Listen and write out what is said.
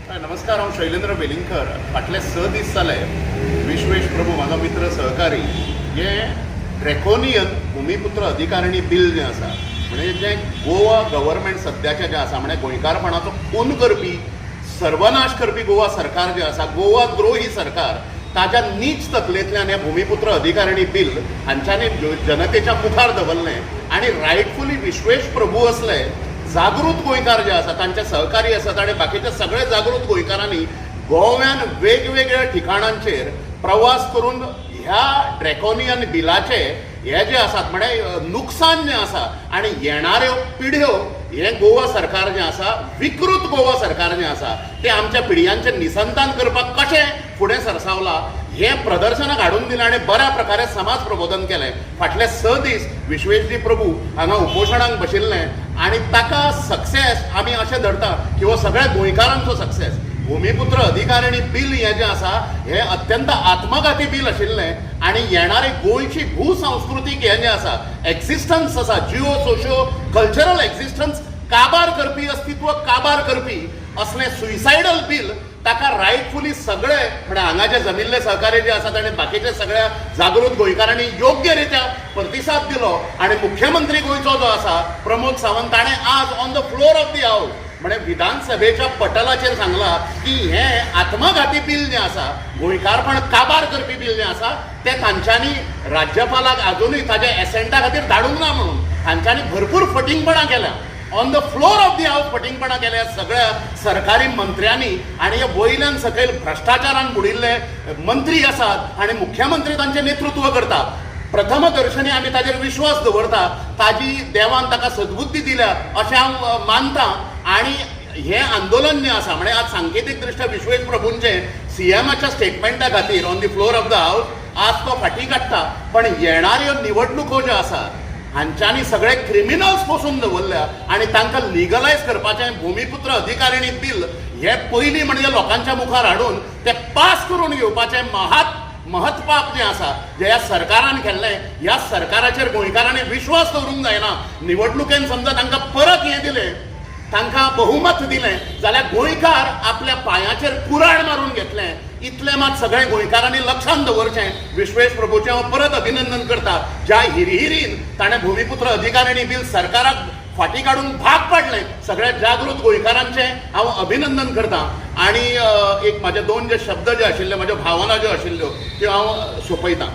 हय, नमस्कार. हांव शैलेंद्र वेलिंगकर. फाटले 6 दीस जाले, विश्वेश प्रभू, म्हाजो मित्र, सहकारी, हे ड्रेकोनियन भुमिपुत्र अधिकारिणी बील जें आसा, म्हणजे जें गोवा गव्हर्मेंट सद्याचें जें आसा, म्हणजे गोंयकारपणाचो खून करपी, सर्वनाश करपी गोवा सरकार जें आसा, गोवा द्रोही सरकार, ताज्या नीच तकलेंतल्यान हें भुमिपुत्र अधिकारिणी बील हांच्यांनी जनतेच्या मुखार दवरलें. आनी रायटफुली विश्वेश प्रभू असले जागृत गोंयकार जे आसा, तांचे सहकारी आसात आनी बाकीचे सगळे जागृत गोंयकारांनी गोव्यान वेगवेगळ्या ठिकाणांचेर प्रवास करून ह्या ड्रेकोनियन बिलाचे हे जे आसात, म्हणजे नुकसान जें आसा आनी येणाऱ्यो पिढ्यो, हें गोवा सरकार जें आसा, विकृत गोवा सरकार जें आसा, तें आमच्या पिढयांचें निसंतान करपाक कशें फुडें सरसावला, हें प्रदर्शनाक हाडून दिलें आनी बऱ्या प्रकारे समाज प्रबोधन केलें. फाटले 6 दीस विश्वेशजी प्रभू हांगा उपोशणाक बशिल्ले आनी ताका सक्सेस आमी अशें धरता की हो सगळ्या गोंयकारांचो सक्सेस. भुमिपुत्र अधिकारिणी बील हें जें आसा, हें अत्यंत आत्मघाती बील आशिल्लें आनी येणारे गोंयची भूसंस्कृतीक हें जें आसा, एक्झिस्टन्स आसा, जिओ सोशियो कल्चरल एक्झिस्टन्स काबार करपी, अस्तित्व काबार करपी असलें सुयसायडल बील, ताका रायटफुली सगळे, म्हणजे हांगा जे जमिल्ले सहकारी जे आसात आनी बाकीचे सगळ्या जागृत गोंयकारांनी योग्य रित्या प्रतिसाद दिलो. आनी मुख्यमंत्री गोंयचो जो आसा, प्रमोद सावंत, ताणें आज on the floor of the house, म्हणजे विधानसभेच्या पटलाचेर सांगला की हें आत्मघाती बील जें आसा, गोंयकारपण काबार करपी बील जें आसा, तें तांच्यांनी राज्यपालाक अजुनूय ताच्या एसेंटा खातीर धाडूंक ना म्हणून हांच्यांनी भरपूर फटींगपणां केल्या. On the floor of the house फटींगपणां केल्या सगळ्या सरकारी मंत्र्यांनी आनी हे वयल्यान सकयल भ्रश्टाचारान बुडिल्ले मंत्री आसात आनी मुख्यमंत्री तांचें नेतृत्व करता. प्रथम दर्शनी आमी ताजेर विश्वास दवरता. ताजी देवान ताका सद्बुद्धी दिल्या अशें हांव मानता. आनी हें आंदोलन जें आसा, म्हणजे आज सांकेतीक दृश्ट्या विश्वेश प्रभूंचें सीएमाच्या स्टेटमेंटा खातीर on the floor of the house आज तो फाटीं काडटा, पण येणाऱ्यो निवडणुको ज्यो आसात, हांच्यांनी सगळे क्रिमिनल्स पोसून दवरल्या आनी तांकां लिगलायज करपाचें भुमिपुत्र अधिकारिणी बील हे पयलीं म्हणजे लोकांच्या मुखार हाडून ते पास करून घेवपाचें महत्पाप जें आसा, जें ह्या सरकारान केल्लें, ह्या सरकाराचेर गोंयकारांनी विश्वास दवरूंक जायना. निवडणुकेन समजा तांकां परत हें दिलें, तांकां बहुमत दिलें जाल्यार गोंयकार आपल्या पांयाचेर कुराड मारून घेतलें, इतलें मात सगळ्या गोंयकारांनी लक्षांत दवरचें. विश्वेश प्रभूचें हांव परत अभिनंदन करता, ज्या हिरहिरीन ताणें भुमिपुत्र अधिकारिणी बील सरकाराक फाटीं काडून भाग पाडलें. सगळ्या जागृत गोंयकारांचें हांव अभिनंदन करता आनी एक म्हाजे दोन जे शब्द जे आशिल्ले, म्हाज्यो भावना ज्यो आशिल्ल्यो, त्यो हांव सोंपयतां.